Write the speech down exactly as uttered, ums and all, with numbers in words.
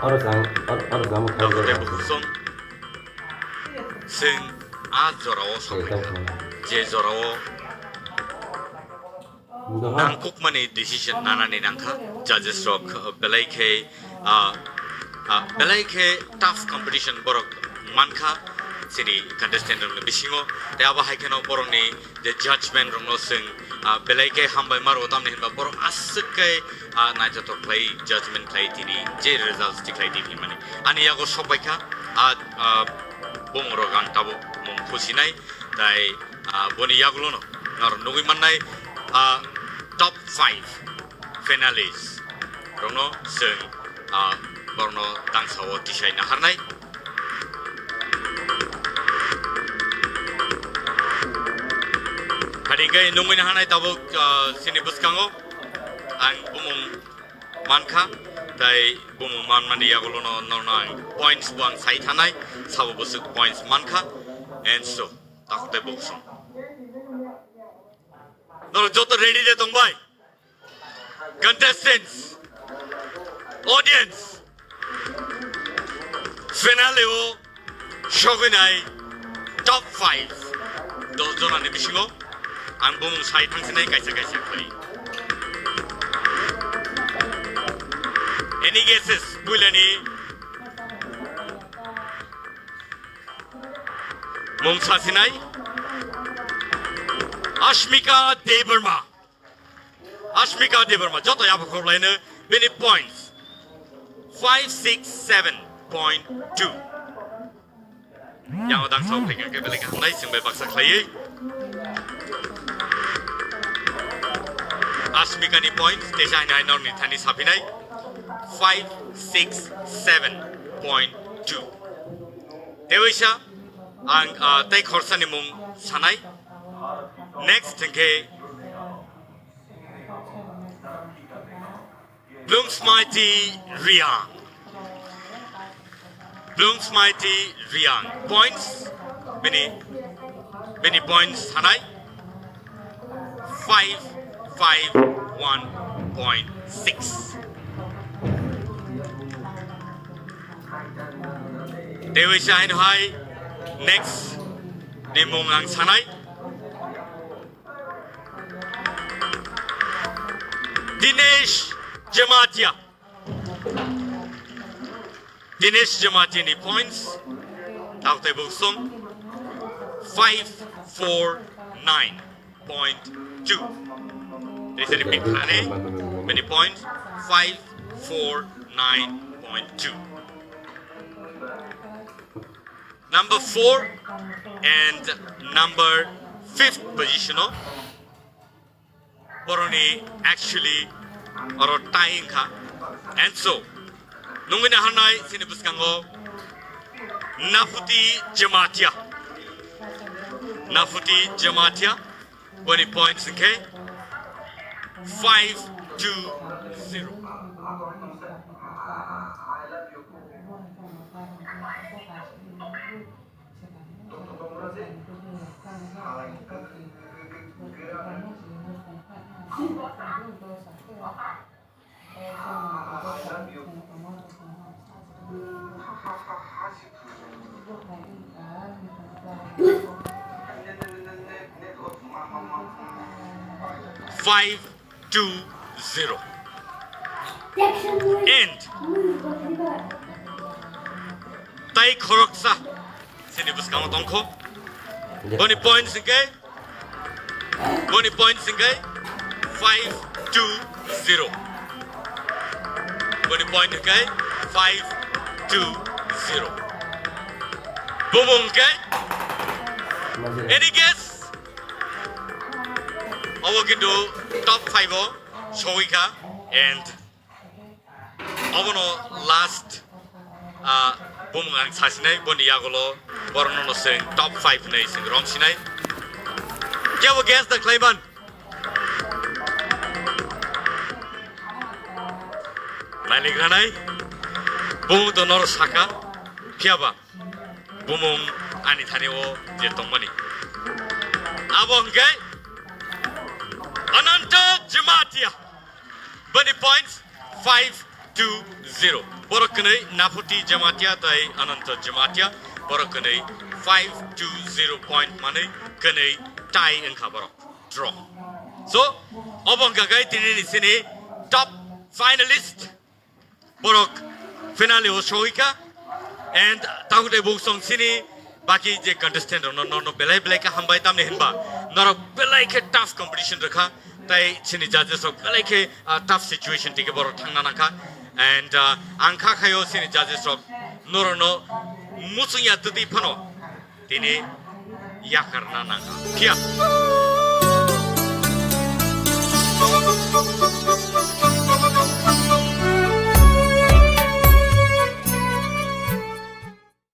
Oro jang, oro, oro jang mo khai Tabuk tei jora. Bukhuk song. Chwng a jorao sokphaikha, je jorao nangkukmani decision nanani nangkha. Judges rok, uh, belai khe, uh, uh, belai khe tough competition borok mankha chini contestant rokni bisingo. Tei abo hai kheno borokni je judgment rokno chwng, ah, belai khe hambai maro, tamni hinba borok aswk khe, ah, naithothok khlai judgment khlai tini je results tikhlai di hinmani. Ani yago sokbaikha, ah, ah, bumung rok ang tabuk mung khusinai, tai, ah, boni yagulono norok nugui mannai, ah, top five finalists rokno chwng, ah, borokno tangsao tisai naharnai. Hadi khe nungwi naharnai tabuk, ah, chini bwskango ang bumung mankha, tai bumung manmani yagulono norokno ang points bo ang sai thanai, sabo bwswk points mankha, and so, takhuk tei bukhuk song. Norok joto ready de tongbai? Contestants, audience, finale o sogwinai top five, dos jonani bisingo ang bumung sai thangsinai kaisa kaisa khlai. Any guesses? Puilani mung sasinai Ashmika Debbarma. Ashmika Debbarma, joto yabo khorlaino bini points five six seven point two. Yang odang sok phaikha khe belai khe hamnai, chwng bai baksa khlaiwi. Ashmika ni points, teisa hai nai norni thani saphinai, five six seven point two. Tewaisa ang, ah, tei khorsa ni mung sanai. Next hwnkhe Bloomsmaiti Riang. Bloomsmaiti Riang. Points, bini, bini points sanai five five one point six. Tewaisa haino hai next ni mung ang sanai. Dinesh Jamatia. Dinesh Jamatia ni points. Takhuk tei bukhuk song five four nine point two. This is repeat khlai. Bini points five four nine point two. Number four and number fifth position o boroni actually oro tie wngkha. And so, nungwi naharnai chini bwskango Nafuti Jamatia. Nafuti Jamatia. Boni points hwnkhe five two zero. Five two zero. And tai khoroksa chini bwskango tongkho. Boni points hwnkhe Boni points hwnkhe five two zero. Boni point hwnkhe five two zero. Bumung hwnkhe any guess? Obo kintu top five o sogwi kha and Obono last, ah, bumung ang sasinai, boni yagulo borokno no chwng top five hinwi chwng romsinai. Kebo guess da khlaiman? Malik ranai, bumung to noro saka, phiyaba? Bumung ani thani o je tongmani. Abo hwnkhe Ananta Jamatia. Bani points five two zero. Borok kwnwi Naphuti Jamatia tai Ananta Jamatia. Borok kwnwi five two zero point manwi kwnwi tie wngkha borok. Draw. So, obo wngkha khe tini ni sini top finalist. Borok finale o soika. And tahutai buksong sini baki je contestant rok no, no, no, belai belai khe hambai tamni hinba norok belai khe tough competition rwkha. Tai sini judges rok belai khe, ah, tough situation tike borok thangna nangkha. And, ah, ang kha khayo sini judges rok norok no muchungya twtwi phano tini yakarna nangkha. Phiya.